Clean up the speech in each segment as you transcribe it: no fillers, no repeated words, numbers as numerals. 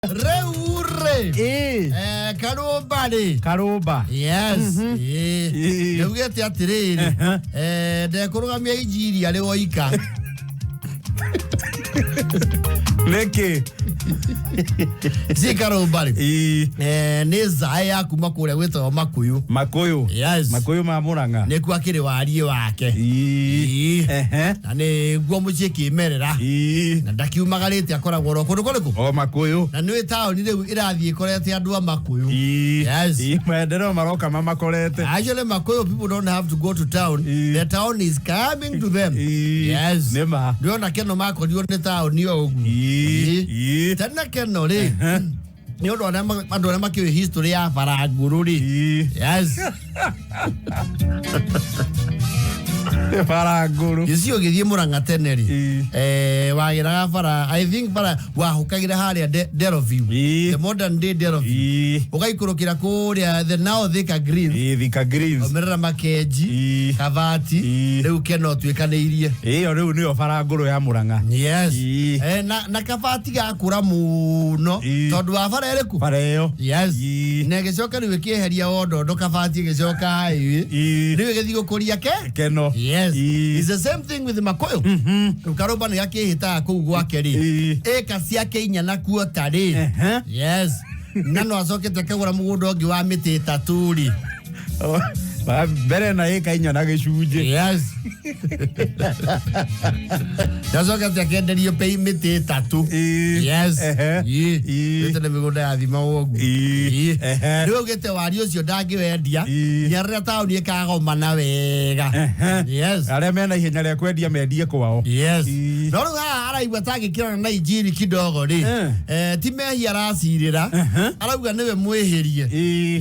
Rĩu rĩ, Ĩĩ. Karũmba rĩ, Karũmba. Yes, ĩĩ. Nĩaugĩte atĩrĩrĩ, ndekũrũgamia injiri arĩ woika. Nĩkĩ? Si Karũmba rĩ, Ĩĩ. Nĩ zae ya kuma kũrĩa gwĩtagwo Makuyu. Makũyũ. Yes. Makũyũ ma Mũrang'a. Nĩkuo akĩrĩ wariĩ wake. Ĩĩ. Ĩĩ. Na nĩguo mũciĩ kĩmerera. Na ndakiumagarĩte, akoragwo oro kũndũ kũrĩkũ? O Makũyũ. Na nĩ taũni rĩu ĩrathiĩ ĩkorete andũ a Makuyu. Ĩĩ. Yes. Ĩĩ, maendeleo maroka mamakorete. Actually, Makuyu people don't have to go to town. The town is coming to them. Yes. Nĩ ma. Ndĩrona Keno makorirwo nĩ taũni o ũguo. Ĩĩ. Ĩĩ. Tene Keno rĩ, nĩ ũndũ andũ arĩa makĩũĩ history ya barangũrũ rĩ. Yes. Nĩ barangũrũ. Gĩcio gĩthiĩ Mũrang'a tene rĩ, wagĩraga bara, I think bara wahũkagĩra harĩa Deroview. The modern day Deroview. Ũgaikũrũkĩra kũrĩa the now Thika Greens. Ĩĩ, Thika Greens. Omerera Makenji. Kabati. Rĩu Keno tuĩkanĩirie. Ĩyo rĩu nĩyo barangũrũ ya Mũrang'a. Yes. Na kabati gakũra mũno tondũ wa bara ĩrĩkũ? Bara ĩyo. Yes. Na ĩgĩcoka rĩu ĩkĩeheria wondondo, kabati ĩgĩcoka highway. Rĩu ĩgĩthiĩ gũkũria ke Keno. Yes. It's the same thing with Makuyu. Rĩu Karũmba nĩ gakĩhĩtaga kũu gwake rĩ, ĩka ciake inya na kuota rĩ. Yes. Na no acokete akagũra mũgũnda ũngĩ wa mĩtĩ 3 rĩ. Mbere na ĩka inya na gĩcunjĩ. Yes. Nacokete akenderio pei mĩtĩ 3. Yes. Ĩĩ. Ĩĩ. Tene mĩgũnda yathimagwo ũguo. Ĩĩ. Ĩĩ. Rĩu augĩte wari ũcio ndangĩwendia nginya rĩrĩa taũni ĩkagomana wega. Yes. Arĩa mena ihenya rĩa kwendia mendie kwao. Yes. No rĩu haha araigua tangĩkĩrana na injiri kidogo rĩ, ti mehia aracirĩra, arauga nĩwe mwĩhĩrie.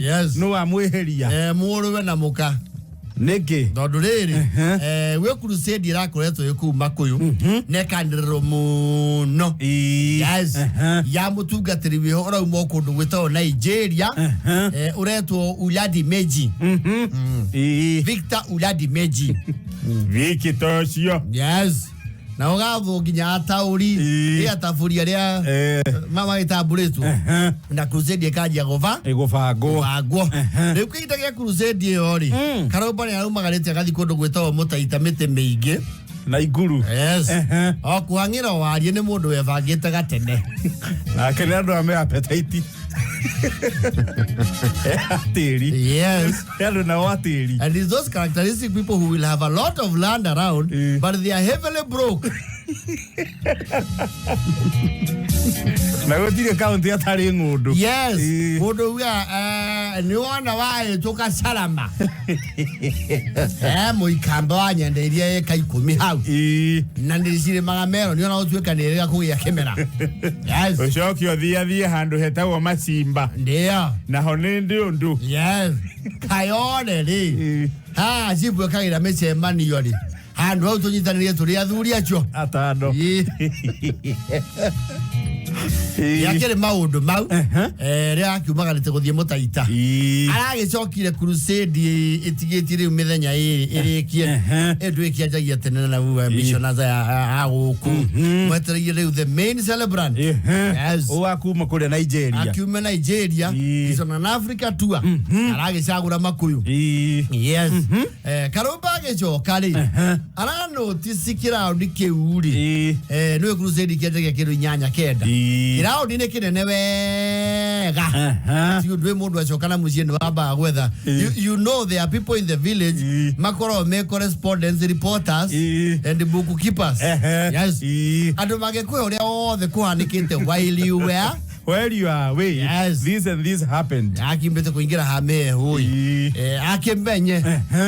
Yes. Nũ wamwĩhĩria? Mũrũwe na mũka. Nĩkĩ? Tondũ rĩrĩ, gwĩ crusade ĩrakoretwo ĩ kũu Makuyu na ĩkanĩrĩrwo mũno. Yes. Ya mũtungatĩri wĩho ũrauma o kũndũ gwĩtagwo Nigeria, ũretwo Uladi Meji. Victor Uladi Meji. Wiki ta ũcio. Yes. Na ũgathwo nginya ataũri, ĩ atabũri arĩa magĩtambũrĩtwo, na crusade ĩkanjia gũba Ĩgũbangwo. Bangwo. Rĩu kĩhinda gĩa crusade ĩyo rĩ, Karũmba nĩ araumagarĩte agathiĩ kũndũ gwĩtagwo Mũtaita mĩtĩ mĩingĩ. Na Ikuru. Yes. O kũhang'ĩra warie nĩ mũndũ webangĩte gatene. Nake nĩ andũ ame appetite. Atĩri. Yes. Nĩ andũ nao atĩri. And it's those characteristic people who will have a lot of land around, but they are heavily broke. Na gũtirĩ kaunti atarĩ ng'ũndũ. Yes. Mũndũ uga nĩ wona wahĩtũka Salama. Mũikamba wa nyendeirie ĩka 10 hau. Na nĩ cirĩmaga meroni ona gũtuĩka nĩ ĩrĩga kũgĩa kĩmera. Yes. Ũcoke ũthiathiĩ handũ hetagwo Macimba. Ndio. Naho nĩ ndĩ ũndũ. Yes. Kayore rĩ. Ha, cibũ ĩkagĩra mĩcemanio rĩ. Handũ hau tũnyitanĩrie tũrĩ athuri acio. 5. Yakĩrĩ maũndũ mau, rĩrĩa akiumagarĩte gũthiĩ Mũtaita, aragĩcokire crusade ĩtigĩtie rĩu mĩthenya 2 ĩrĩkie, ĩndũ ĩkĩanjagia tene na rĩu missioners aya a gũkũ mwetereire rĩu the main celebrant. Yes. Ũwa kuma kũrĩa Nigeria. Akiuma Nigeria. He's on an Africa tour, aragĩcagũra Makuyu. Yes. Karũmba agĩcoka rĩ, aranotisi kĩraũndi kĩu rĩ, nĩwe crusade kĩanjagia kĩndũ 8 9. Kĩraũndi nĩ kĩnene wega. Ti ũndũ mũndũ acoka na mũciĩ nĩ wambaga gwetha. You know there are people in the village makoragwo me correspondents, reporters and bookkeepers. Yes. Andũ mangĩkũhe ũrĩa wothe kũhanĩkĩte while you were Where you are away, Yes. this and this happened. Akimbĩte kũingĩra hamehu. Akĩmenye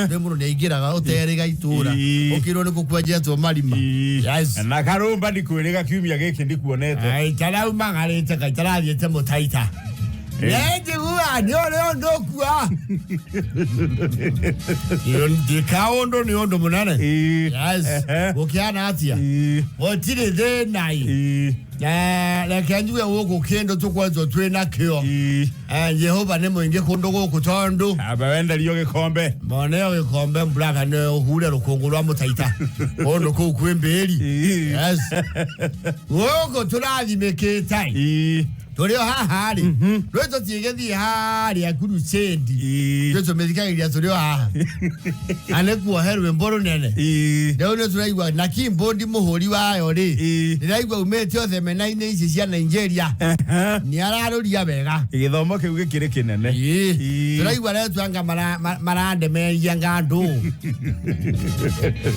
rĩ mũndũ nĩ aingĩraga ũterĩga itũra, ũkĩrwo nĩ kũkwenjetwo marima. Yes. Na Karũmba ndikwĩrĩga kiumia gĩkĩ ndikuonete. Aitaraumagarĩte kaitarathiĩte Mũtaita. Nĩnjiguaga nĩ ũrĩa ũndũ ũkua ndikaũndũ nĩ ũndũ mũnene. Yes. Gũkĩhana atĩa? Gũtirĩ thĩna. Reke njuge gũkũ kĩndũ tũkoretwo twĩ nakĩo. Jehova nĩ mũingĩ kũndũ gũkũ tondũ Amba wenderio gĩkombe. Moneo gĩkombe mburaka nĩ ũhure rũkũngũ rwa Mũtaita kũndũ kũu kwĩ mbĩri. Yes. Gũkũ tũrathimĩkĩte. Tũrĩ o haha rĩ, rwĩ tũtigĩthiĩ harĩa crusade. Ĩĩ. Rwĩ tũmĩthikagĩrĩria tũrĩ o haha na nĩ kuohe rwĩmbo rũnene. Ĩĩ. Rĩu nĩ tũraigua na keyboard mũhũri wayo rĩ, Ĩĩ. ndĩraigua umĩte o themena-inĩ ici cia Nigeria. Ehe. Nĩ ararũria wega. Gĩthomo kĩu gĩkĩrĩ kĩnene. Ĩĩ. Ĩĩ. Tũraigua retwanga marandemengia ngandũ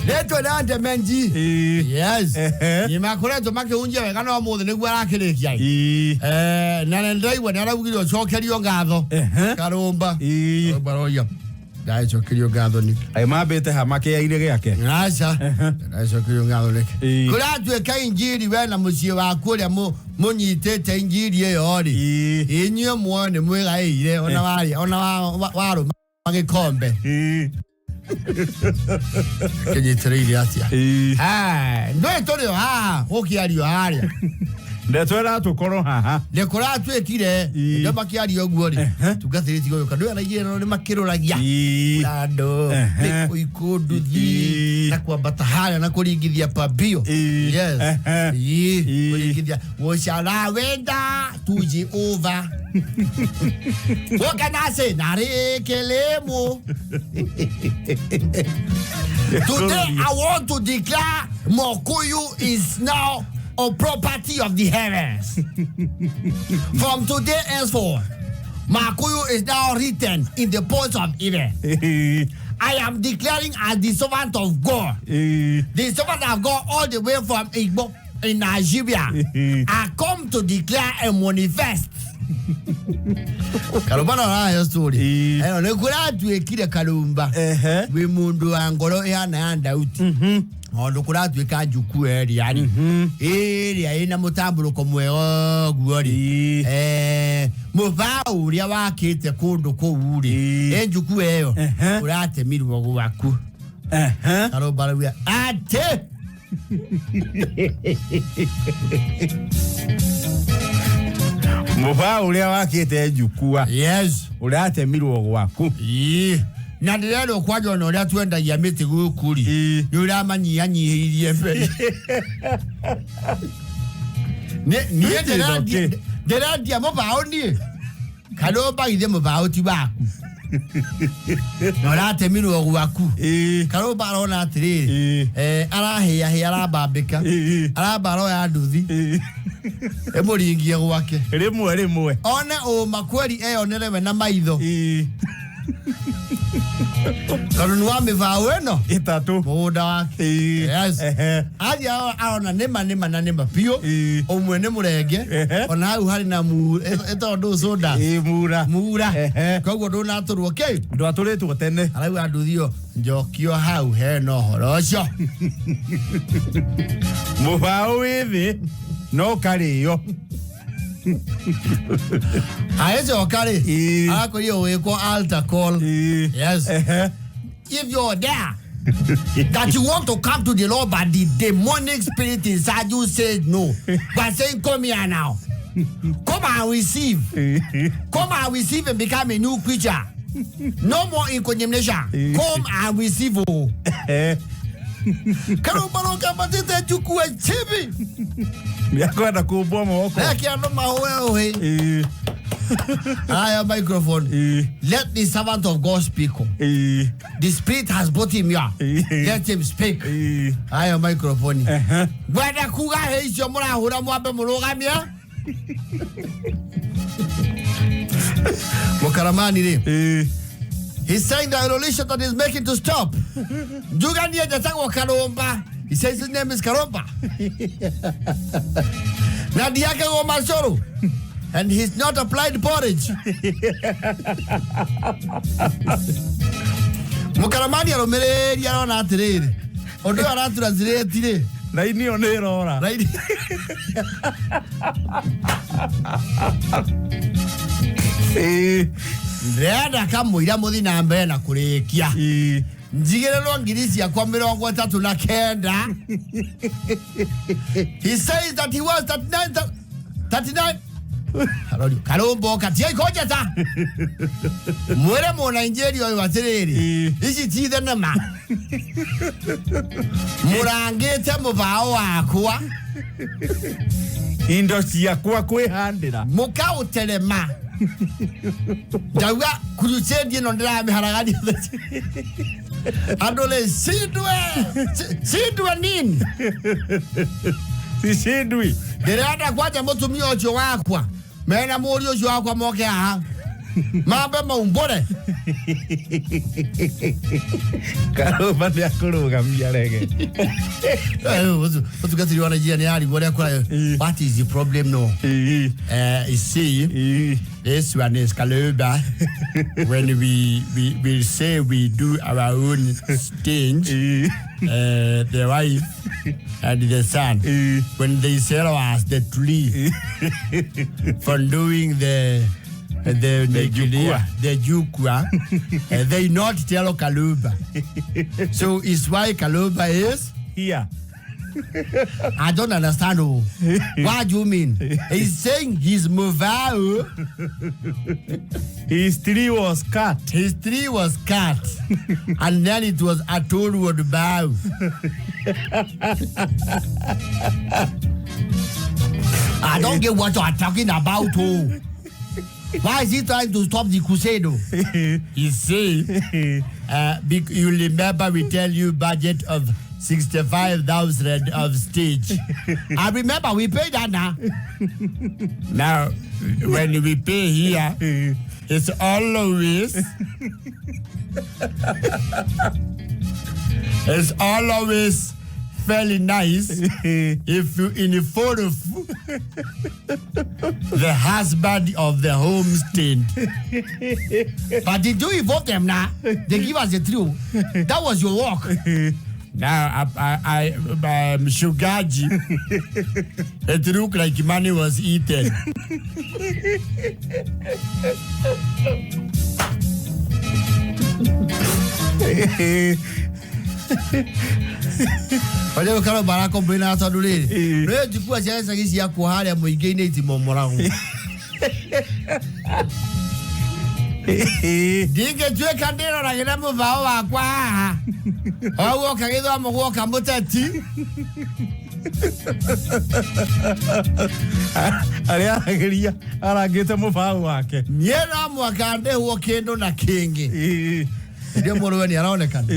retwa randemenji. Ĩĩ. Yes. Ehe. Nĩ makoretwo makĩhunjia wega no mũthĩ nĩguo arakĩrĩkia. Ĩĩ. Eh, na nĩ ndĩraigua nĩ araugire ũcokerio ngatho. Ehe. Karũmba. Ĩĩ. Karũmba roia ndacokerio ngatho nĩkĩ? Aĩ mambĩte ha makĩainĩ gĩake. Aca, ndacokerio ngatho nĩkĩ? Ĩĩ. Kũratuĩka injiri we na mũciĩ waku ũrĩa mũnyitĩte injiri ĩyo rĩ, Ĩĩ. inyuĩ muoyo nĩ mwĩgaĩire ona warĩa ona warũma gĩkombe. Ĩĩ. Kĩnyitĩrĩire atĩa? Ĩĩ. Ah, ndũĩ tũrĩ o haha gũkĩario harĩa. Ndeto ĩratũkorwo haha. Nĩ kũratuĩkire Ĩĩ. ndio makĩaria ũguo rĩ, tungatĩrĩ tiga ũyũ kandũ araigĩrĩra no nĩ makĩrũragia Ĩĩ. andũ Ehe. nĩ kũikunduthi Ĩĩ. na kwambata harĩa na kũringithia pambio. Ĩĩ. Yes. Ehe. Ĩĩ, Ĩĩ. kũringithia gũcara wenda tuji over wokanase narĩkĩlĩmũ. Today I want to declare Mokuyu is now a property of the heavens. From today henceforth, Makuyu is now written in the post of heaven. Ĩĩ. I am declaring as the servant of God, Ĩĩ. the servant of God all the way from Igbo in Nigeria. I come to declare and manifest. Karumba no arahe story. Ĩĩ. Ĩno nĩ kũratuĩkire Karumba. Ehe. Wĩ mũndũ wa ngoro ĩhana ya Ndauti. Tondũ kũratuĩka njuku ĩrĩa rĩ, ĩrĩa ĩna mũtambũrũko mwega ũguo rĩ, Ĩĩ. eh, mũbaũ ũrĩa wakĩte kũndũ kũu rĩ, Ĩĩ. ĩ njuku ĩyo Ehe. ũratemirwo gwaku. Ehe. Karumba arauga atĩ Mũbaũ ũrĩa wakĩte njukua yes. ũratemirwo gwaku. Ĩĩ. Na ndĩrerwo kwanja ona ũrĩa twendagia mĩtĩ gũkũ rĩ, Ĩĩ. nĩ ũramanyihanyihĩirie mbei. Niĩ Which is okay. ndĩrendia mũbaũ niĩ. Karũmba githĩ mũbaũ ti waku na ũratemirwo gwaku. Ĩĩ. Karũmba arona atĩrĩrĩ, Ĩĩ. eh, arahĩahĩa arambambĩka, Ĩĩ. aramba aroya nduthi Ĩĩ. ĩmũringie gwake, Rĩmwe rĩmwe. one ũma kweri eyonere we na maitho. Ĩĩ. Tondũ nĩ wa mĩbaũ ĩno Ĩtatũ. mũgũnda wake. Ĩĩ. Yes. Ehe. Athiĩ arona nĩma nĩma na nĩma biũ. Ĩĩ. Ũmwe nĩ mũrenge. Ehe. Ona hau harĩ na ĩtagwo ndũ soda. Ĩĩ mura. Mura. Ehe. Koguo ndũnatũrwo kĩ. Ndwatũrĩtwo tene. Arauga nduthi ĩyo njokio hau hena ũhoro ũcio. Mũbaũ wĩ thĩ no karĩo. Agĩcoka rĩ, Ĩĩ. arakwĩrire ũgĩkwo altar call. Ĩĩ. Yes. Ehe. If you're there that you want to come to the Lord, but the demonic spirit inside you says no, but saying come here now, come and receive. Ĩĩ. Come and receive and become a new creature. No more in condemnation. Come and receive. Oh. Ehe. Karumba kambatĩte njukue chibi. Nĩakwenda kũmbwo moko. Reke andũ mahũe ũhĩ. Ĩĩ. Aya microphone. Ĩĩ. Let the servant of God speak. Ĩĩ. The spirit has brought him here. Ĩĩ. Let him speak. Ĩĩ. Aya microphone. Ehe. Ngwenda kuga hĩ icio mũrahũra mwambe mũrũgamie. Mũkaramani rĩ, Ĩĩ. he's saying the revolution that he's making to stop. Njuga niĩ njĩtagwo Karumba. He says his name is Karumba. Na ndiakagwo macũrũ. And he's not applied porridge. Mũkaramani arũmĩrĩrie arona atĩrĩrĩ, ũndũ ũyũ aratranslate rĩ, Raini ĩyo nĩ ĩrora. Right? Ĩĩ. Ndĩrenda kamũira mũthi na mbere na kũrĩkia, Ĩĩ. njigĩrĩrwo ngiri ciakwa 39. He says that he was 39 39. Arorio Karumba katiai konjeta mwĩre mũnaijeria ũyũ atĩrĩrĩ, Ĩĩ. ici ti thenema mũrangĩte mũbaũ wakwa. Indo ciakwa kwĩhandĩra. Mũkaũterema ndauga crusade ĩno ndĩramĩharagania andũ rĩ cindwe cindwe nini. Sicindwi. Ndĩrenda kwanja mũtumia ũcio wakwa mena mũriũ ũcio wakwa moke haha mambe maumbũre. Karũmba nĩ akũrũgamia rege. Mũtungatĩri wa Nigeria nĩ arigwo ũrĩa kũrayo. What is the problem no? You see, this one is Kaluba. When we say we do our own things, the wife and the son, when they sell us the tree for doing the jukwa. The jukwa, they not tell Kaluba. So it's why Kaluba is here. I don't understand. Oh. What do you mean? He's saying his mobile. His tree was cut. His tree was cut. And then it was a toad bow. I don't get what you are talking about. Oh. Why is he trying to stop the crusade? Oh? You see, you remember we tell you budget of 65,000 of stage. I remember we paid that now. Now, when we pay here, it's always, it's always fairly nice if you inform the husband of the homestead. But did you involve them now? They give us the truth. That was your work. Now, I Shugaji, it looked like money was eaten. Wale karo barako mbina tondu riri rĩu njukua cia gĩcagi ciakwo harĩa mũingĩ-inĩ itimomoragwo. Ndingĩtuĩka ndĩroragĩra mũbao wakwa haha o guoka gĩthomo guoka mũteti arĩa aragĩria arangĩte mũbao wake. Niĩ no mũhaka ndĩhwo kĩndũ na kĩngĩ. Ndio mũrũwe nĩ aronekana.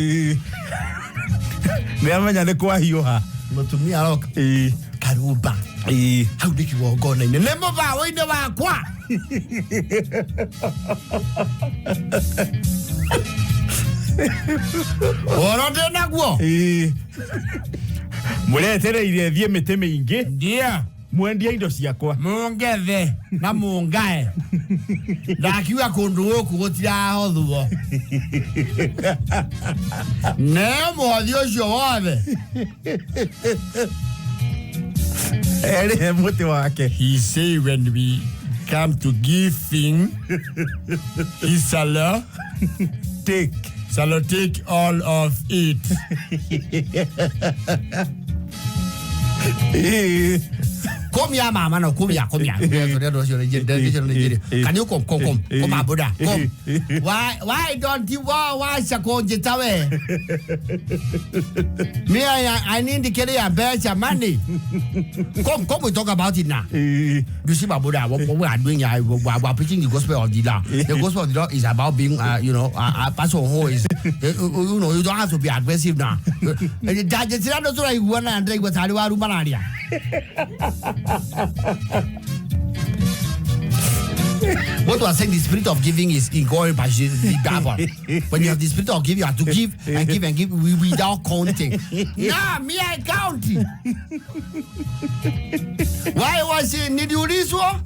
Nĩ amenya nĩ kwahiũha. Mũtumia aroka. Karumba. Hau nĩ kĩgongona-inĩ nĩ mũbaũ-inĩ wakwa. Ũhoro ndĩ naguo. Mũretereire thiĩ mĩtĩ mĩingĩ. Ndio. Mwendie indo ciakwa. Mungethe na mungae. Ndakiuga kũndũ gũkũ gũtirahothwo. Ne mũhothi ũcio wothe. Erĩhe mũtĩ wake. He say when we come to giving, he shall take. Shall take all of it. Come here, mama. No, come here, come here. Can you come, come, come, come, Abuda, come. Why don't you why shakonjitawe? Me, I need to carry a bunch of money. Come, come, we talk about it now. You see, Abuda, what we are doing here, we are preaching the gospel of the law. The gospel of the law is about being, you know, a person who is, you know, you don't have to be aggressive now. What was saying, the spirit of giving is in God by the devil. When you have the spirit of giving, you have to give and give and give without counting. Nah, me I count. Why was it? Need you this one?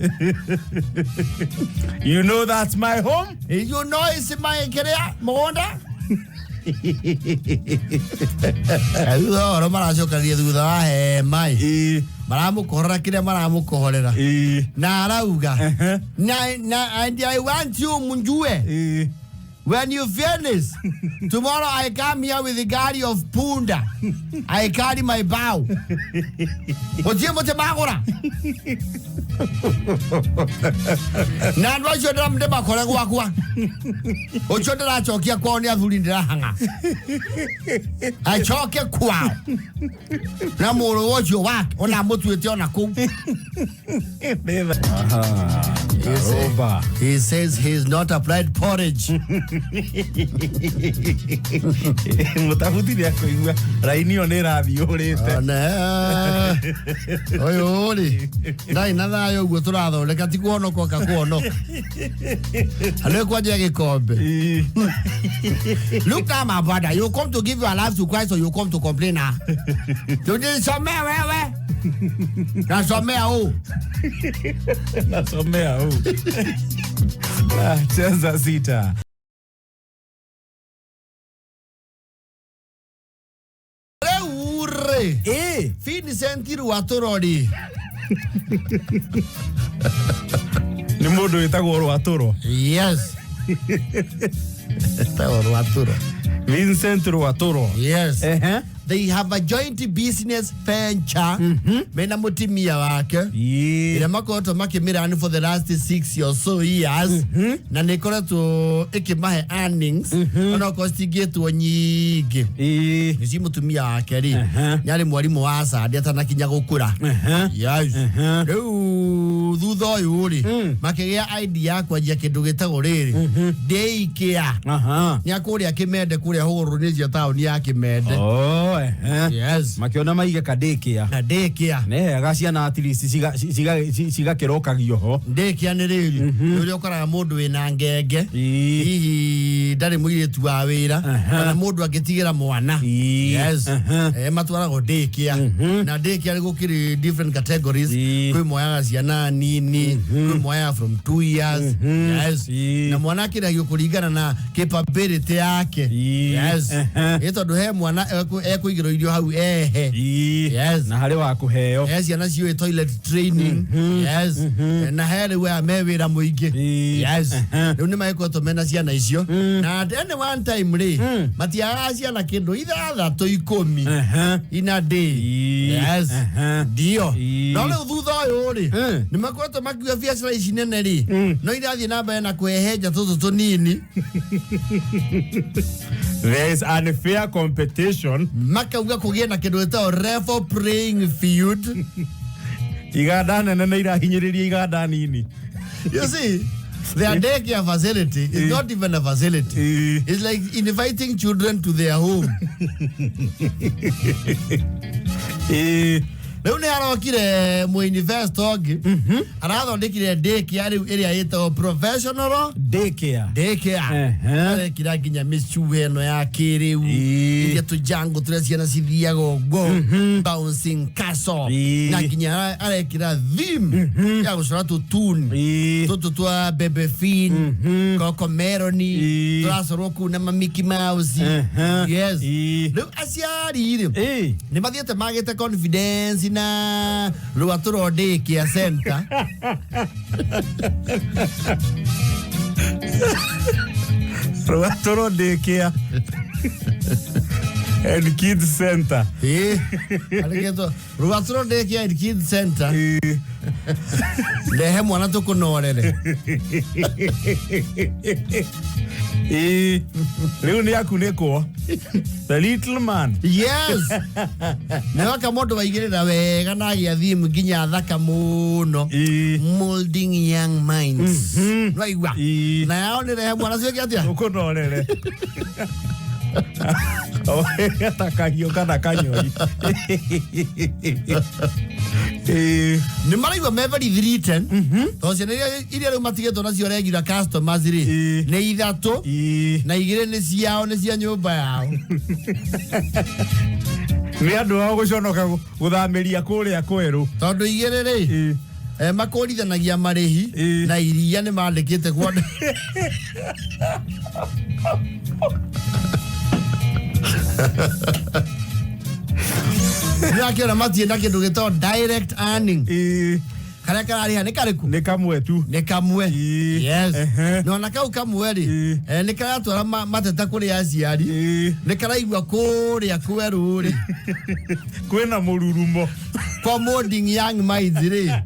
You know that's my home. You know it's my career, Monda. Thutha ũhoro maracokanĩria thutha wa hema maramũkohorera kĩrĩa maramũkohorera na arauga na and I want you mjue When you finish, tomorrow I come here with the gari of punda. I carry my bow. Gũtirĩ mũtĩ magũra. Na andũ acio ndĩmakore gwakwa. Ũcio ndĩracokia kwao nĩ athuri ndĩrahang'a. Acoke kwao. Na mũrũ ũcio wake ona mũtuĩte ona kũu. Karũmba. He says he's not applied porridge. Mũtabuti nĩ akũigua raini ĩyo nĩ ĩrathiĩ ũrĩte. One ũyũ rĩ ndarĩ na thayũ ũguo tũrathondeka ti kũhonoka oka kũhonoka andũ kwanjia gĩkombe. Look now, my brother, you come to give your life to Christ or you come to complain now? Tulisomea wewe nasomea huu. Nasomea huu. Ah, cheza sita. Rĩu rĩ Vincent Rwatũro rĩ Nĩ mũndũ wĩtagwo Rwatũro. Yes, etagwo Rwatũro. Vincent Rwatũro. Yes. Ehe. They have a joint business venture mena mutimia wake ĩrĩa makoretwo makĩmĩrani for the last 6 or so years, na nĩ ĩkoretwo ĩkĩmahe earnings onokorwo citingĩtwo nyingĩ. Nĩci mũtumia wake rĩ nĩ arĩ mwarimũ wa candi atanakinya gũkũra. Yes. Rĩu thutha ũyũ rĩ makĩgĩa idea ya kwanjia kĩndũ gĩtagwo rĩrĩ day care. Nĩ akũrĩa Kĩmende, kũrĩa hũgũrũrũ-inĩ cia taũni ya Kĩmende. Oh, ehe. Yes. Makiona maige ka daycare. Na daycare. Nĩ hega ciana at least cigakĩrokagio ho. Daycare nĩ rĩrĩ nĩ ũrĩa ũkoraga mũndũ wĩna ngenge, hihi ndarĩ mũirĩtu wa wĩra kana mũndũ angĩtigĩra mwana. Yes. Matwaragwo daycare, na daycare gũkĩrĩ different categories. Kwĩ moyaga ciana nini, kwĩ moyaga from 2 years. Yes. Na mwana akĩragio kũringana na capability yake. Yes. Ĩ tondũ he mwana ekũigĩrwo irio hau ehe. Yes. Na harĩ wa kũheo. He ciana ciũĩ toilet training. Yes. Na he rĩu aya me wĩra mũingĩ. Yes. Rĩu nĩ magĩkoretwo mena ciana icio, na at any one time rĩ matiagaga ciana kĩndũ 6 10 in a day. Yes. Ndio. No rĩu thutha ũyũ rĩ nĩ makoretwo makiuga biacara ici nene rĩ no irathiĩ na mbere na kwehenja tũtũ tũnini. There is unfair competition. Makauga kũgĩe na kĩndũ gĩtagwo level playing field. Iganda nene nĩ irahinyĩrĩria iganda nini. You see, their daycare facility is not even a facility. It's like inviting children to their home. Rĩu nĩ harokire mũinvestor ũngĩ arathondekire daycare rĩu ĩrĩa ĩtagwo professional Daycare. Daycare. Arekira nginya mĩcuha ĩno ya kĩrĩu iria tũjango tũrĩa ciana cithiaga ũguo, bouncing castle, na nginya arekira theme ya gũcora tũtuni tũtũ twa Bebe Fin, Cocomelon, tũracorwo kũu na ma Mickey Mouse. Yes. Rĩu aciari rĩ nĩ mathiĩte magĩte confidence na Rwatũro daycare center. Rwatũro Daycare and Kids Center. Arĩkĩtwo Rwatũro Daycare and Kids Center. Rehe mwana tũkũnorere. Rĩu nĩ akunĩkwo. The little man. Yes. Nĩ waka mũndũ waigĩrĩra wega na agĩa theme nginya thaka mũno. Molding young minds. Nĩwaigua? Na yao nĩ rehe mwana ciĩke atĩa? Tũkũnorere. Ta kahiũ kana kanyoi. Nĩ maraigua me very threatened tondũ ciana iria rĩu matigĩtwo nacio regular customers rĩ nĩ 3 na 2 nĩ ciao, nĩ cia nyũmba yao. Nĩ andũ ao gũconoka gũthamĩria kũrĩa kwerũ. Tondũ 2 rĩ makũrithanagia marĩhi na iria nĩ mandĩkĩte kwa nĩakĩona matirĩ na kĩndũ gĩtagwo direct earning. Karĩa kararĩha nĩ karĩkũ? Nĩ kamwe tu. Nĩ kamwe. Ĩĩ. Yes. Ehe. Na ona kau kamwe rĩ, Ĩĩ. nĩ karatwara mateta kũrĩ aciari. Ĩĩ. Nĩ karaigua kũrĩa kwerũ rĩ, Kwĩna mũrurumo. Kwa molding young minds rĩ,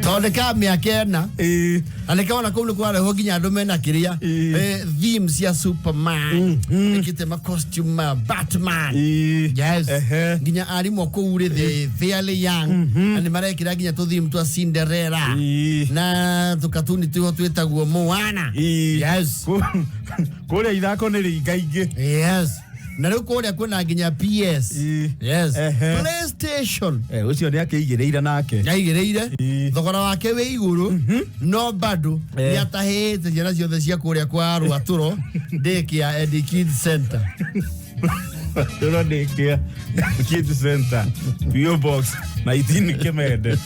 tondũ nĩ ka mĩaka 4. Ĩĩ. Na nĩ kaona kũu nĩ kũrarehwo nginya andũ mena kĩrĩa, Ĩĩ. theme cia Superman, ĩkĩte ma costume ma Batman. Ĩĩ. Yes. Ehe. Nginya arimũ kũu rĩ, they fairly young, na nĩ marekĩra nginya tũtheme twa Cinderella Ĩĩ. na tũkatuni twĩho twĩtagwo Moana. Ĩĩ. Yes. Kũrĩa ithako nĩ rĩingaingĩ. Yes, na rĩu kũrĩa kwĩna nginya PS. Ĩĩ. Yes. Ehe. PlayStation. Ũcio nĩ akĩigĩrĩire nake. Nĩaigĩrĩire. Ĩĩ. Thogora wake wĩ igũrũ, no bado Eh. nĩ atahĩte ciana ciothe cia kũrĩa kwa Rwatũro daycare and Kids Center. Rwatũro daycare Kids Center, PO Box 19 Kimende.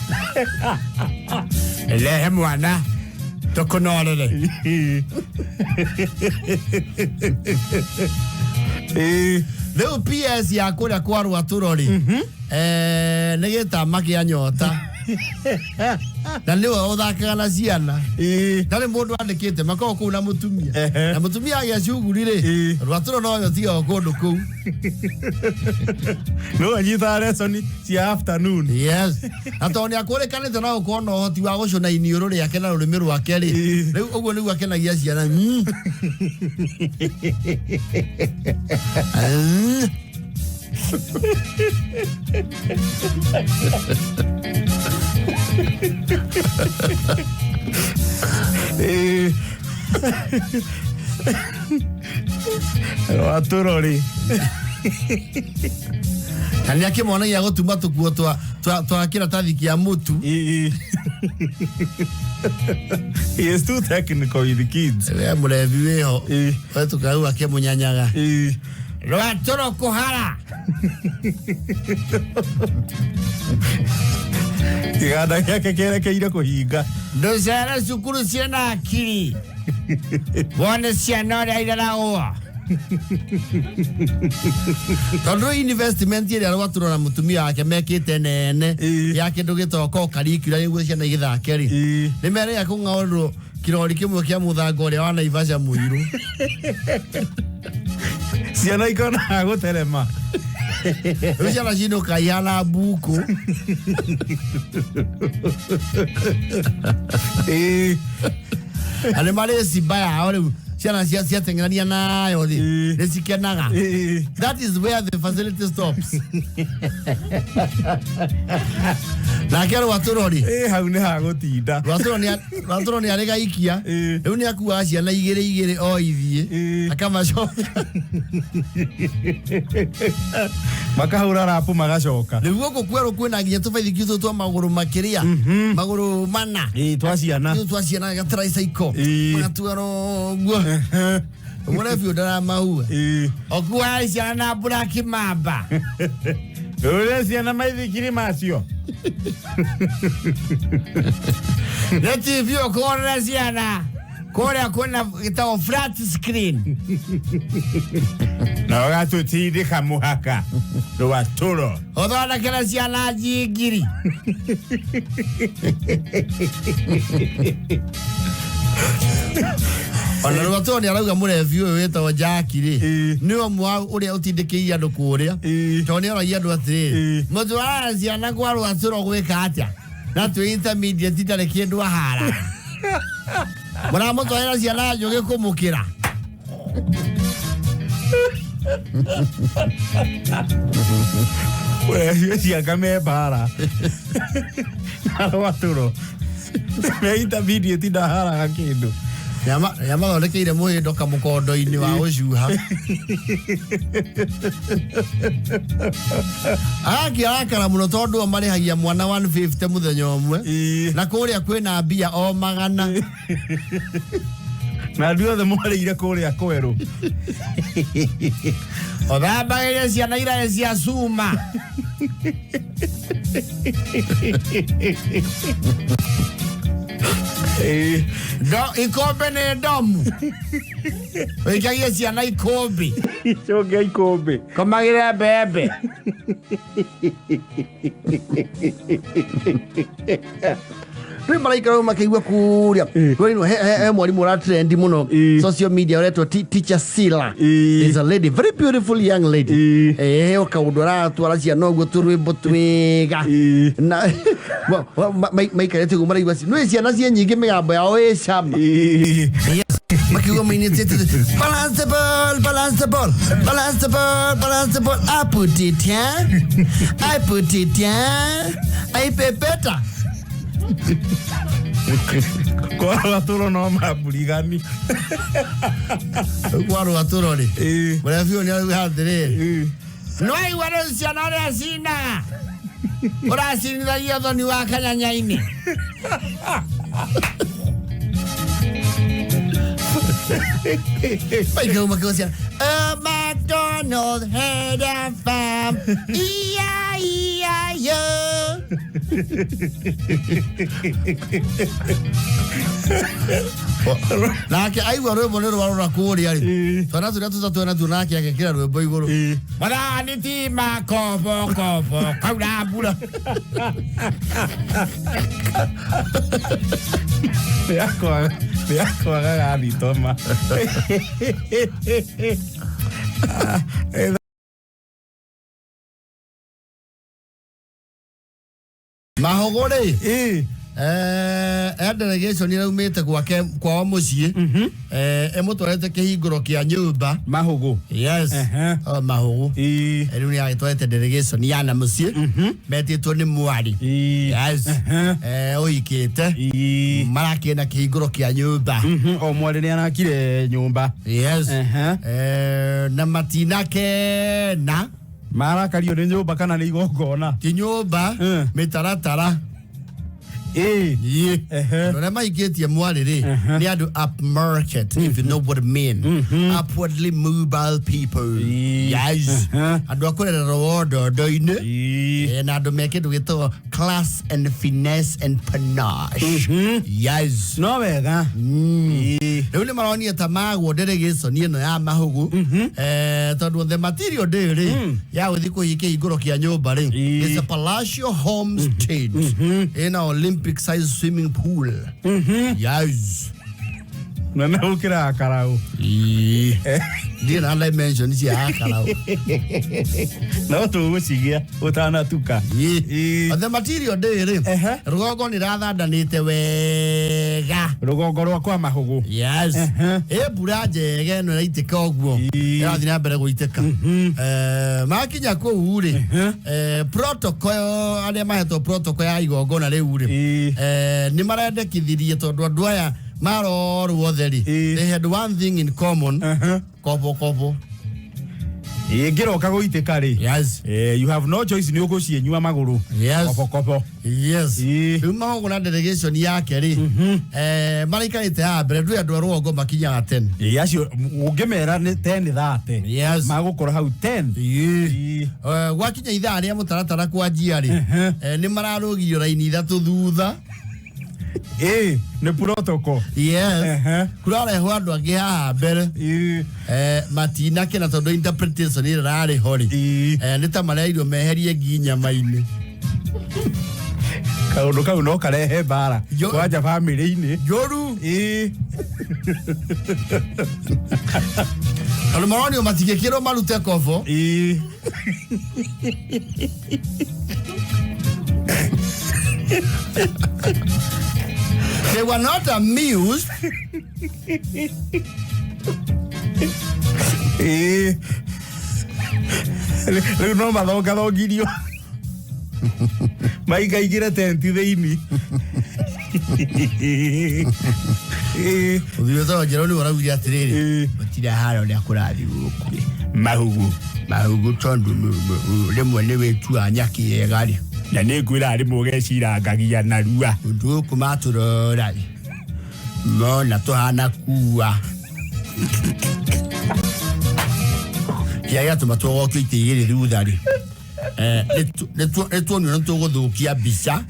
Lehe mwana tũkũnorere. Ĩĩ. Rĩu PS ya kũrĩa kwa Rwatũro rĩ, nĩ gĩtama kĩa nyota, na nĩwe ũthakaga na ciana. Ĩĩ. Ndarĩ mũndũ andĩkĩte makoragwo kũu na mũtumia. Ehe. Na mũtumia agĩa cuguri rĩ, Ĩĩ. Rwatũro noyo tigagwo kũndũ kũu. No anyitaga lesson cia afternoon. Yes, na tondũ nĩ akũrĩkanĩte na gũkorwo na ũhoti wa gũcũna iniũrũ rĩake na rũrĩmĩ rwake rĩ, Ĩĩ. rĩu ũguo nĩguo akenagia ciana. Ĩĩ. Rwatũro rĩ. Na nĩ akĩmonagia gũtuma tũkuo twa kĩratathi kĩa mũtu. Ĩĩ. He is too technical with the kids. We mũrebi wĩho. Ĩĩ. We tũkau akĩmũnyanyaga. Ĩĩ. Rwatũro kũhara. Kĩganda gĩake kĩerekeire kũhinga. Ndũcere cukuru ciĩna akiri, wone ciana ũrĩa ireragwo, tondũ investment ĩrĩa Rwatũro na mũtumia wake mekĩte nene Ĩĩ. ya kĩndũ gĩtagwo co-curricular nĩguo ciana igĩthake rĩ, Ĩĩ. nĩ merĩga kũng'aũrwo kĩrori kĩmwe kĩa mũthanga ũrĩa wa Naivasha mũirũ. Ciana ikonaga gũterema. Rĩu ciana cinũka ihana mbuku. Ĩĩ. Na nĩ marĩ cimba yao, rĩu ciana ciateng'erania nayo rĩ, Ĩĩ. nĩ cikenaga. Ĩĩ. That is where the facility stops. Nake Rwatũro rĩ, Ĩĩ, hau nĩ hagũtinda. Rwatũro nĩ arĩ gaikia. Ĩĩ. Rĩu nĩ akuaga ciana igĩrĩ igĩrĩ o ithiĩ, Ĩĩ. akamacoka. Makahũra rapu magacoka. Rĩu gũkũ kwerũ kwĩna nginya tũbaithikiri tũtũ twa magũrũ makĩria, magũrũ mana. Ĩĩ, twa ciana. Tũtũ twa ciana ga tricycle. Ĩĩ. Magatwara ũguo. Mũrebi ũndaramahua. Ĩĩ. Ũkuaga ciana na Black Mamba. Ũrĩa ciana maithikiri macio. Nĩ TV ũkũgũrĩra ciana kũrĩa kwĩna gĩtagwo flat screen. Na ũgatũtindĩka mũhaka Rwatũro. Ũthondekere ciana njingiri. Ona Rwatũro nĩ arauga mũrebi ũyũ wĩtagwo Jackie rĩ, Ĩĩ. nĩwe ũmwe wa ũrĩa ũtindĩkĩire andũ kũrĩa, Ĩĩ. tondũ nĩ oragia andũ atĩrĩrĩ, Ĩĩ. mũtwaraga ciana kwa Rwatũro gwĩka atĩa na twĩ intermediate itarĩ kĩndũ ahara, mũramũtwarĩra ciana njũgĩ kũmũkĩra. Ũrĩa cianga me mbara na Rwatũro me intermediate ndaharaga kĩndũ. Nĩamathondekeire mũhĩndo kamũkondo-inĩ wa ũcuha. Agakĩarakara mũno tondũ o marĩhagia mwana 150 mũthenya ũmwe, Ĩĩ. na kũrĩa kwĩna mbia o 100. Na andũ othe mwarĩire kũrĩa kwerũ. Ũthambagĩrie ciana iraĩ cia cuma. Ĩĩ. Ikombe nĩ ndomu. Wĩikagie ciana ikũmbĩ. Icoke ikũmbĩ. Komagĩre mbembe. Rä maraikara makĩigua kũrĩa rwĩrĩ he mwarimũ ũra trend mũno social media ũretwo Teacher Sila. There's a lady, very beautiful young lady. He kaũndũ aratwara ciana ũguo tũrwĩmbo twega na maikarĩte ũguo maraigua nĩ ciana ciĩ nyingĩ mĩgambo yao ĩ cama. Makiuga mainĩte balance the ball, balance the ball, balance the ball, balance the ball. I put it here, I put it here, I pepeta. Kwarwa tũro no mamburigani. Kwarwa tũro rĩ, mũrĩa biũ nĩ arauga atĩrĩrĩ, no aigua rĩu ciana ũrĩa cinaga, ũracinithagia thoni wa kanyanya-inĩ. Maikau makiuga ciana, "Oh, MacDonald had a farm, E-I-E-I-O." Nake aigua rwĩmbo nĩ rwarora kũrĩa rĩ, twana tũrĩa tũtatũ natuo nake agekĩra rwĩmbo igũrũ. Mwathani ti makobo kobo kaura mbura. Nĩ akwagaga thitoma. Mahogo rĩ, delegation ĩraumĩte gwake kwao mũciĩ, ĩmũtwarĩte kĩhingũro kĩa nyũmba. Mahugu. Yes. O Mahugu. Rĩu nĩ agĩtwarĩte delegation ya na mũciĩ metĩtwo nĩ mwarĩ. Yes. Ũhikĩte marakĩrĩ na kĩhingũro kĩa nyũmba. O mwarĩ nĩ arakire nyũmba. Yes. Na matinakena. Marakario nĩ nyũmba kana nĩ igongona? Ti nyũmba, mĩtaratara. Andũ arĩa maikĩtie mwarĩ rĩ, nĩ andũ upmarket, if you know what I mean. Upwardly mobile people. Yes. Andũ a kũrererwo wondondo-inĩ. Na andũ me kĩndũ gĩtagwo class and finesse and panache. Yes. No wega. Rĩu nĩ maronire ta magwo delegation ĩno ya Mahugu, tondũ the material day rĩ ya gũthiĩ kũhikia kĩhingũro kĩa nyũmba rĩ, it's a palatial homestead ĩna Olympic size swimming pool. Yes. Nene gũkĩra karaũ. Ndirĩ na dimension cia karaũ. No tũgũcigia ũtanatuka. The material day rĩ, rũgongo nĩ rathandanĩte wega. Rũgongo rwa kwa Mahugu. Yes. Ĩ mbura njega ĩno ĩraitĩka ũguo, ĩrathiĩ na mbere gũitĩka. Makinya kũu rĩ, protocol, arĩa mahetwo protocol ya igongona rĩu rĩ, nĩ marendekithirie tondũ andũ aya marorwo othe rĩ, they had one thing in common: kobo kobo. Ĩngĩroka gũitĩka rĩ, Yes. You have no choice, nĩ ũgũciĩnyua magũrũ. Yes. Kobo kobo. Yes. Rĩu Mahugu na delegation yake rĩ, maraikarĩte haha mbere. Ndũĩ andũ a rũgongo makinyaga tene. Acio ũngĩmera nĩ 10:30, magũkora hau 10. Gwakinya ithaa rĩa mũtaratara kwanjia rĩ, nĩ mararũgirio raini ithatũ thutha. Nĩ protocol. Yes. Kũrarehwo andũ angĩ haha mbere. Matinakena tondũ interpretation ĩrĩa ĩrarĩ ho rĩ, nĩ ta marerirwo meherie ngi nyama-inĩ. Kaũndũ kau no karehe mbara kwanja bamĩrĩ-inĩ. Njũru. Tondũ maronio matingĩkĩrwo marute kobo. They were not amused. Rĩu no mathongathongirio maingaingĩre tenti thĩinĩ. Ũthiĩ ũtoro njerũ nĩ ũraugire atĩrĩrĩ, gũtirĩ hara ũrĩa kũrathiĩ gũkũ. Mahugu. Mahugu tondũ rĩmwe nĩ wĩtuaga nyaki yega rĩ. Na nĩ ngwĩra rĩmwe ũgecirangagia narua. Ũndũ gũkũ matũrora rĩ, mona tũhana kua. Kĩrĩa gĩatũma tũgokio itĩ igĩrĩ thutha rĩ, nĩ tuonio nĩ tũgũthũkia mbica.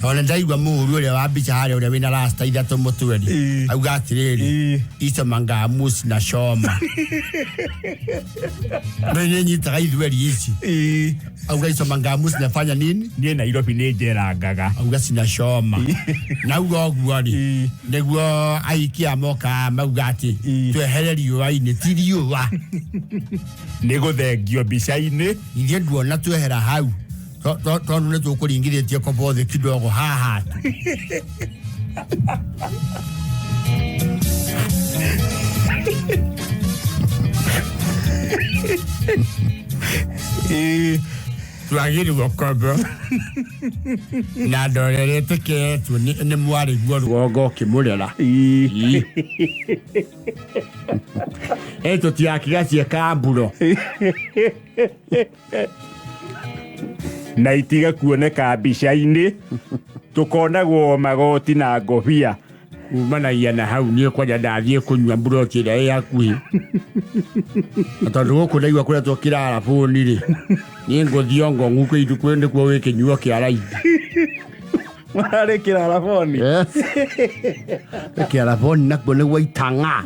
Tondũ ndaigua mũhũri ũrĩa wa mbica harĩa ũrĩa wĩna rasta ithatũ mũtwe rĩ, auga atĩrĩrĩ, ico mangamus na coma rĩu nĩ nyitaga ithweri ici. Auga ico mangamus nafanya nini? Niĩ Nairobi nĩ njerangaga. Auga cinacoma na auga ũguo rĩ, nĩguo aikia moka mauga atĩ twehere riũa-inĩ, ti riũa. Nĩ gũthengio mbica-inĩ. Ithuĩ nduona twehera hau, tondũ nĩ tũkũringithĩtie kobothi kidogo haha tu. Twagĩrĩirwo kobo na ndore ĩrĩa ĩtĩkĩretwo nĩ mwarĩguo rũgongo ũkĩmũrera. Ĩ tũtigakigacie kamburo. Na itige kuoneka mbica-inĩ, tũkonagwo magoti na ngobia. Kumanagia na hau niĩ kwanja ndathiĩ kũnyua mburoti ĩrĩa ĩ hakuhĩ. Na tondũ gũkũ ndaigua kũretwo kĩrara bũni rĩ, niĩ ngũthiĩ o Ngong'u kwĩ nĩkuo gwĩ kĩnyuo kĩa raithi. Mararĩ kĩrara boni? Yes. Kĩara boni nakuo nĩguo itang'a.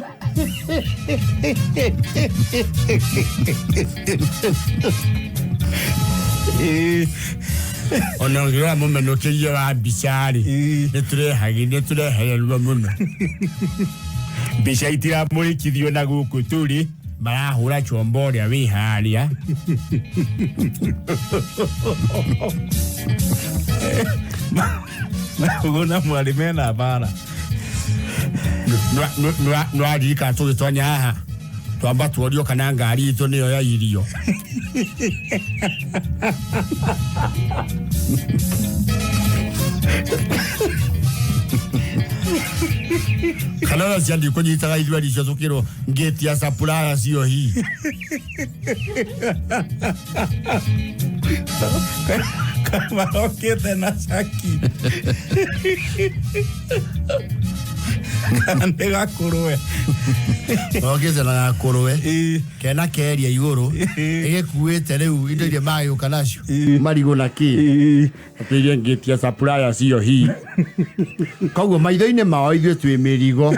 Ona ũngĩrora mũmenũkĩrie wa mbica rĩ, nĩ tũrehererwo mũno. Mbica itiramũrĩkithio na gũkũ tũrĩ. Marahũra chombo ũrĩa wĩ harĩa. Ũguo na mwarĩ mena mbara. Nĩwaririkana tũgĩtonya haha twamba tuorio kana ngari itũ nĩyo ya irio. Kana ona cia ndikũnyitaga ithueri icio tũkĩrwo ngĩti ya supplier cio hi. Marokĩte na caki. Kana nĩ gakũrwe. Marokĩte na gakũrwe. Kena keria igũrũ. Ĩgĩkuĩte rĩu indo iria magĩũka nacio. Marigũ na kĩ. Atĩire ngĩti ya supplier cio hi. Koguo maitho-inĩ mao ithuĩ twĩ mĩrigo.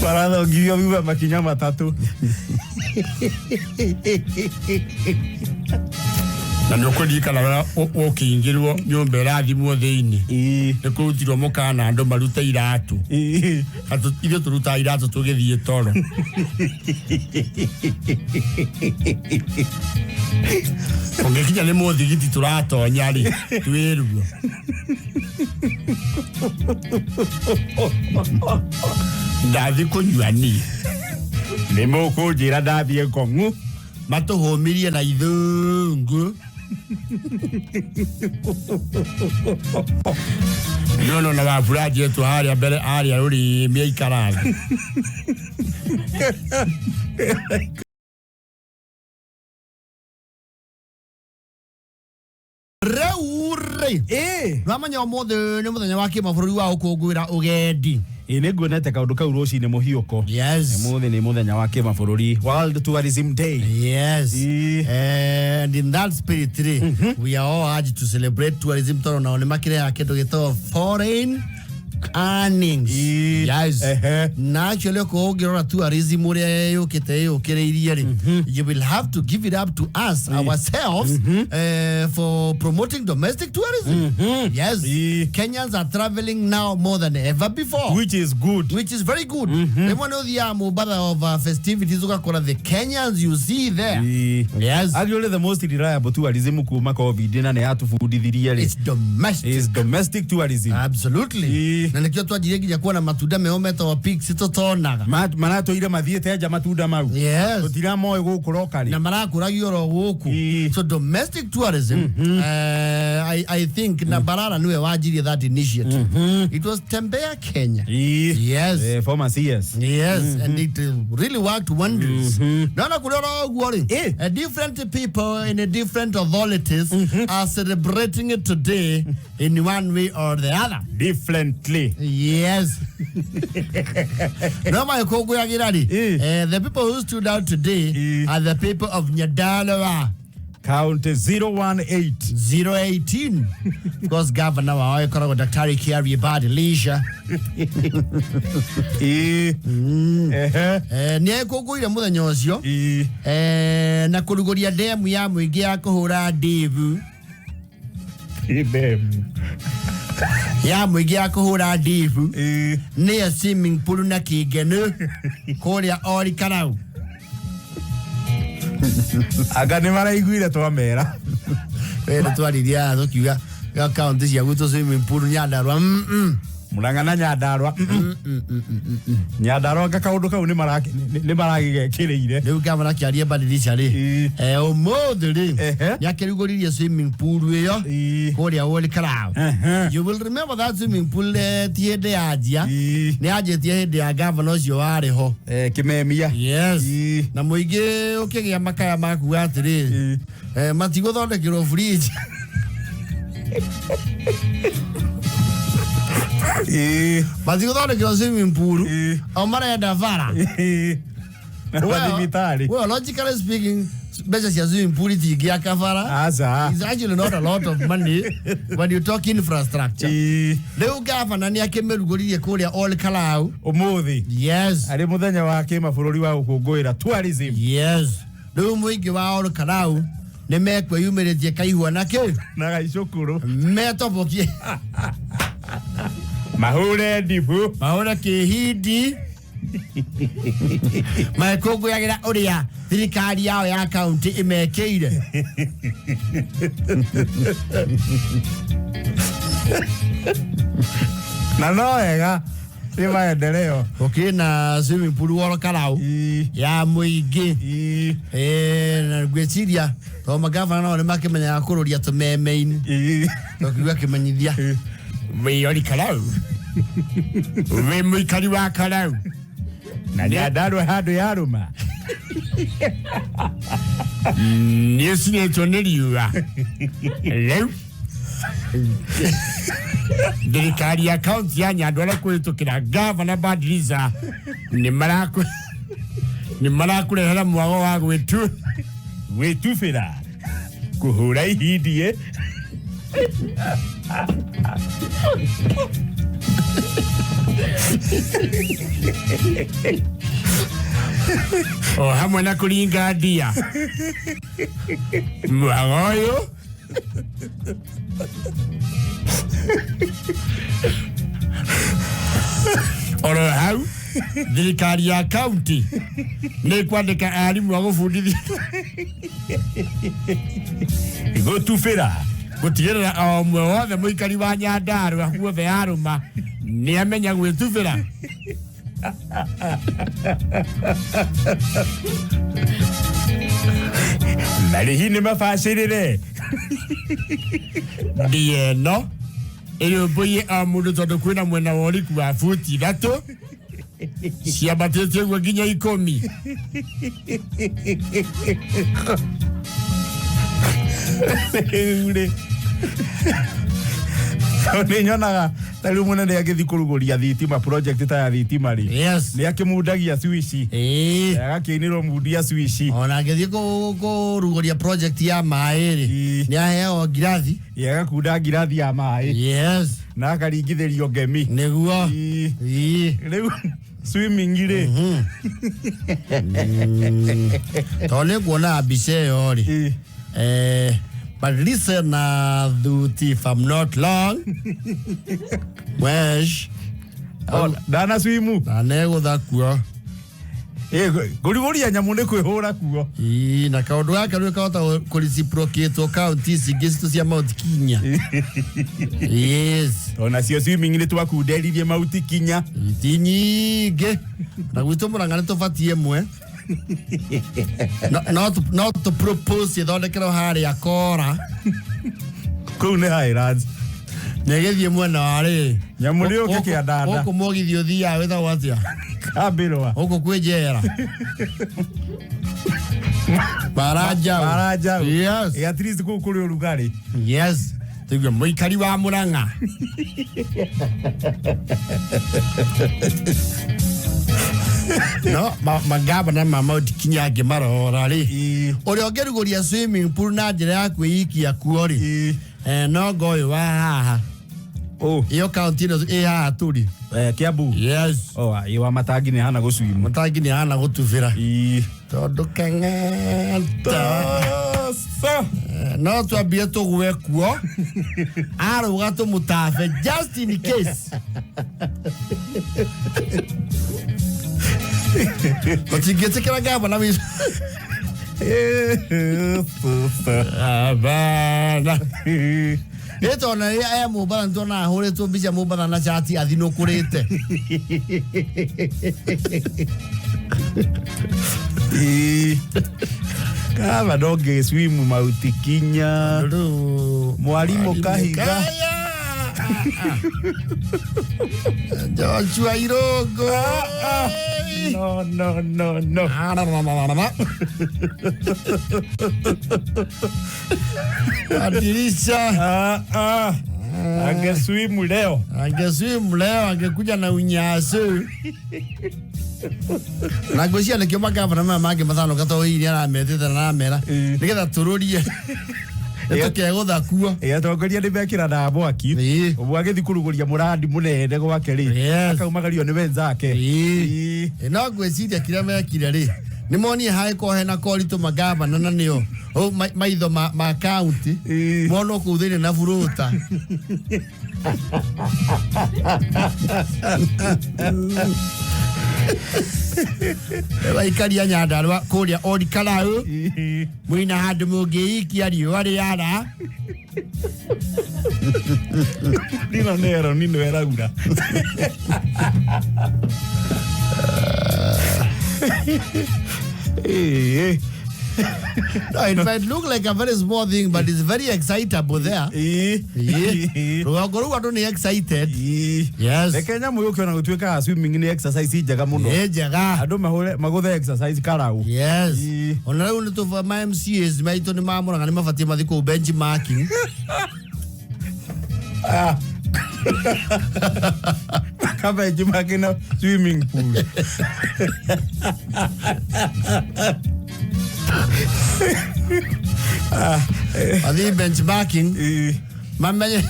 Marathongithio thutha makinya matatũ. Na nĩ ũkũririkana ũrĩa ũkĩingĩrwo nyũmba ĩrathimwo thĩinĩ. Nĩ kũrutirwo mũkana andũ marute iratũ. Atũ ithuĩ tũrutaga iratũ tũgĩthiĩ toro. Ũngĩkinya nĩ mũthigiti tũratonya rĩ, twĩruo. Ndathi kũnyua niĩ. Nĩ mũkũnjĩra ndathiĩ Ngong'u. Matũhũmirie na ithũngũ. No no na wabura njetwo harĩa mbere harĩa rũrĩmĩ aikara thĩ. Rĩu rĩ. Nĩwamenya ũmũthĩ nĩ mũthenya wa kĩmabũrũri wa gũkũngũĩra ũgendi. Ĩ nĩ nguonete kaũndũ kau rũcinĩ mũhiũko. Yes. Ũmũthĩ nĩ mũthenya wa kĩmabũrũri, World Tourism Day. Yes. And in that spirit rĩ, we are all urged to celebrate tourism tondũ nao nĩ makĩrehaga kĩndũ gĩtagwo foreign earnings. Yes. Na actually okorwo ũngĩrora tourism ũrĩa yũkĩte yũkĩrĩirie rĩ, you will have to give it up to us ourselves for promoting domestic tourism. Yes. Kenyans are traveling now more than ever before. Which is good. Which is very good. Rĩmwe nĩ ũthiaga Mombatha of festivities ũgakora the Kenyans you see there. Yes. Actually the most reliable tourism kuma COVID na nĩ yatũbundithirie rĩ. It's domestic. It's domestic tourism. Absolutely. Na nĩkĩo twanjirie nginya kuona matunda meo metagwo pigs tũtonaga. Maratũire mathiĩte nja matunda mau. Yes. Tũtiramoĩ gũkũ locally. Na marakũragio oro gũkũ. So domestic tourism, I think na Balala niwe wanjirie that initiative. It was Tembea Kenya. Yes. Former CS. Yes, and it really worked wonders. Naona kũrĩ oro ũguo rĩ, different people in different authorities are celebrating it today in one way or the other. Differently. Day. Yes, no magĩkũngũyagĩra rĩ, the people who stood out today are the people of Nyandarua. County 018. 018, because governor wao ĩkoragwo Daktari Kiarie Badilisha. Ehe. Nĩ ekũngũire mũthenya ũcio na kũrugũria ndemu ya mũingĩ ya kũhũra ndibu. Ndemu. Ya mũingĩ ya kũhũra ndibu, nĩyo swimming pool na kĩngenu kũrĩa Ori Karau. Anga nĩ maraiguire twamera. We nĩ twaririe haha tũkiuga kaunti cia gwitũ swimming pool Nyandarua. Murang'a na Nyandarua. Nyandarua anga kaũndũ kau nĩ maragĩgekĩrĩire. Rĩu gavana kĩarie badilisha rĩ, ũmũthĩ rĩ, nĩ akĩrugũririe swimming pool ĩyo kũrĩa Ol Kalou. You will remember that swimming pool, ti hĩndĩ yanjia, nĩ yanjĩtie hĩndĩ ya gavana ũcio warĩ ho. Kĩmemia. Yes. Na mũingĩ ũkĩgĩa makaya makuga atĩrĩrĩ, matigũthondekerwo fridge. Matigũthondekerwo swimming pool, o marenda bara. Na mathibitarĩ. Well, logically speaking, mbeca cia swimming pool itingĩaka bara. Aca. It's actually not a lot of money when you talk infrastructure. Rĩu gavana nĩ akĩmĩrugũririe kũrĩa Ol Kalou. Ũmũthĩ. Yes. Arĩ mũthenya wa kĩmabũrũri wa gũkũngũĩra tourism. Yes, rĩu mũingĩ wa Ol Kalou nĩ mekwĩyumĩrĩtie kaihua na kĩ na gaicũkũrũ. Metobokie. Mahũre ndibu. Mahũre kĩhindi magĩkũngũyagĩra ũrĩa thirikari yao ya kaunti ĩmekĩire. Na no wega nĩ maendeleo. Gũkĩrĩ na swimming pool Ol Kalou ya mũingĩ. Na ngwĩciria tondũ magavana nao nĩ makĩmenyaga kũrũria tũmeme-inĩ, tũkiuga kĩmenyithia wĩ Ol Kalou, wĩ mũikari wa Karau Na Nyandarua handũ yarũma. Nĩ ũcinĩtwo nĩ riũa, rĩu thirikari ya kaunti ya Nyandarua kũhĩtũkĩra gavana Badilisha nĩ marakũrehera mwago wa gwĩtu Gwĩtubĩra, kũhũra ihindie. O hamwe na kũringa ndia. Mwago ũyũ oro hau thirikari ya kaunti nĩ kwandĩka arimũ a gũbundithia gũtubĩra, gũtigĩrĩra o ũmwe wothe mũikari wa Nyandarua guothe yarũma nĩ amenya gwĩtubĩra. Marĩhi nĩ mabacĩrĩre. Ndia ĩno ĩrũmbũiye o mũndũ tondũ kwĩna mwena wa ũriku wa buti 3 ciambatĩtie ũguo nginya 10. Rĩu rĩ, tondũ nĩ nyonaga ta rĩu mũnene agĩthiĩ kũrugũria thitima, project ta ya thitima rĩ, nĩ akĩmundagia swici, agakĩinĩrwo mundia swici. Ona angĩthiĩ kũrugũria project ya maĩ rĩ, nĩ aheagwo ngirathi. Agakunda ngirathi ya maĩ. Na akaringithĩrio ngemi. Nĩguo. Rĩu swimming rĩ? Tondũ nĩ kuona mbica ĩyo rĩ, but listen, thuti, if I'm not long wesh. Oh, ndana swimu. Ndanegũtha kuo. Kũrugũria nyamũ nĩ kwĩhũra kuo. Ii, na kaũndũ gaka rĩu kahota kũreciprocate kaunti ici ingĩ citũ cia Mount Kenya. Yes. Ona cio swimming nĩ twakunderirie Mount Kenya. Ti nyingĩ na gwitũ Mũrang'a nĩ tũbatiĩ ĩmwe. No tũ propose ĩthondekerwo harĩa Kora. Kũu nĩ Highlands. Na ĩgĩthiĩ mwena wa rĩ, Nyamũ nĩ yũke kĩandanda. Gũkũ mũgithi ũthiaga wĩtagwo atĩa? Kambĩrwa. Gũkũ kwĩ njera Maranjau. Maranjau. Yes. At least kũu kũrĩ ũrugarĩ. Yes. Tũigue mũikari wa Murang'a. No magavana ma Mount Kenya angĩmarora rĩ, ũrĩa ũngĩrugũria swimming pool na njĩra ya kwĩikia kuo rĩ, no ngo ũyũ wa haha. Oh. Iyo kaunti ĩno ĩ haha tũrĩ. Kiambu. Yes. Oh, ĩ wa Matangi nĩ hana gũcwimu. Matangi nĩ hana gũtubĩra. Tondũ keng'eta. No twambie tũgwe kuo arũga tũmũtabe just in case. Tũtingĩtĩkĩra gavana witũ. Abana. Ĩ tondũ na rĩrĩa e Mombatha nĩtuonaga ahũrĩtwo mbica Mombatha na cati athinũkũrĩte. Kava ndongĩ swimu Mount Kenya. Rĩu Mwalimu Kahiga. Kaya. Joshua Irogo. No, no, no, no. Adirisha. Ah, ah. Angeswimu leo. Angeswimu leo angekuja na unyasu. Na ngwĩciria nĩkĩo magavana maya mangĩ matano gatohihi arametĩte na aramera nĩgetha tũrũrie nĩtũkegũtha kuo. Atongoria nĩ mekĩranaga mwaki. Ũmwe agĩthiĩ kũrugũria mũrandi mũnene gwake rĩ, akaumagario nĩ wenzake. No ngwĩciria kĩrĩa mekire rĩ, nĩ monire hagĩkorwo hena koritũ magavana na nĩo maitho ma kaunti monwo kũu thĩinĩ na buruta. Waikaria Nyandarua kũrĩa Ol Kalou mwĩna handũ mũngĩikia riũa rĩara. Nino nero nino eraura. No, it might look like a very small thing, but it's very excitable there. Rũgongo rũu andũ nĩ excited. Yes. Reke nyamũ yũke ona gũtuĩkaga swimming nĩ exercise njega mũno. Nĩ njega. Andũ mahũre magũthe exercise Karau. Yes. Ona rĩu nĩ tũba ma MCAs maitũ nĩ mamũraga nĩ mabatiĩ mathiĩ kũu benchmarking. Maka benchmarking na swimming pool. Mathiĩ benchmarking. Mamenye.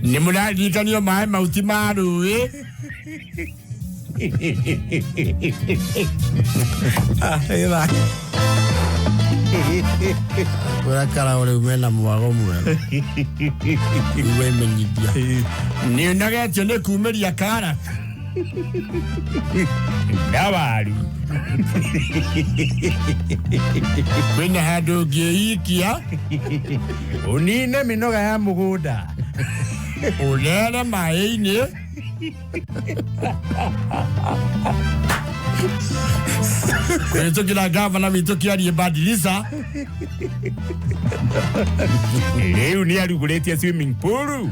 Nĩ mũraririkanio maĩ mau ti ma rũĩ. Kũrĩa Karau rĩu mena mwago mwerũ. Igua imenyithia. Nĩ ũnogetio nĩ kumĩria kara. Na waru. Kwĩna handũ ũngĩikia. Ũnine mĩnoga ya mũgũnda. Ũrere maĩ-inĩ. Kũhĩtũkĩra gavana witũ kĩarie Badirisa. Rĩu nĩ arugũrĩtie swimming pool.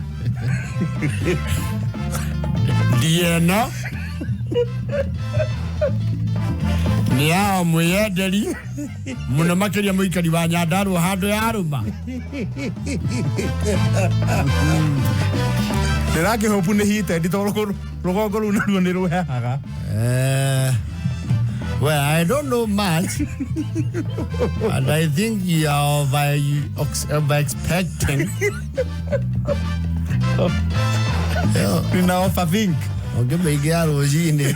Ndieno. Nĩ ao mwĩyenderi mũno makĩria mũikari wa Nyandarua handũ yarũma. Ndĩrakĩhopu nĩ heated tondũ rũgongo rũu naruo nĩ rũhehaga. Well, I don't know much, and I think you are over expecting. Nina overthink. Ũngĩmĩingĩra rũcinĩ.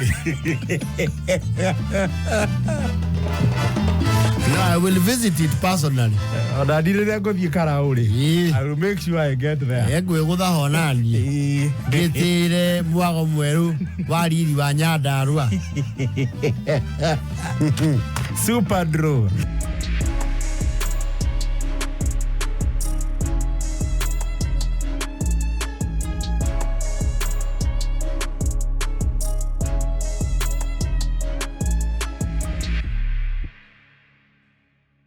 No, I will visit it personally. Ona ndi rĩrĩa ngũthiĩ Karau rĩ, I will make sure I get there. Ngwĩgũtha ho naniĩ. Ngĩtĩre mwago mwerũ wa riri wa Nyandarua. Super draw.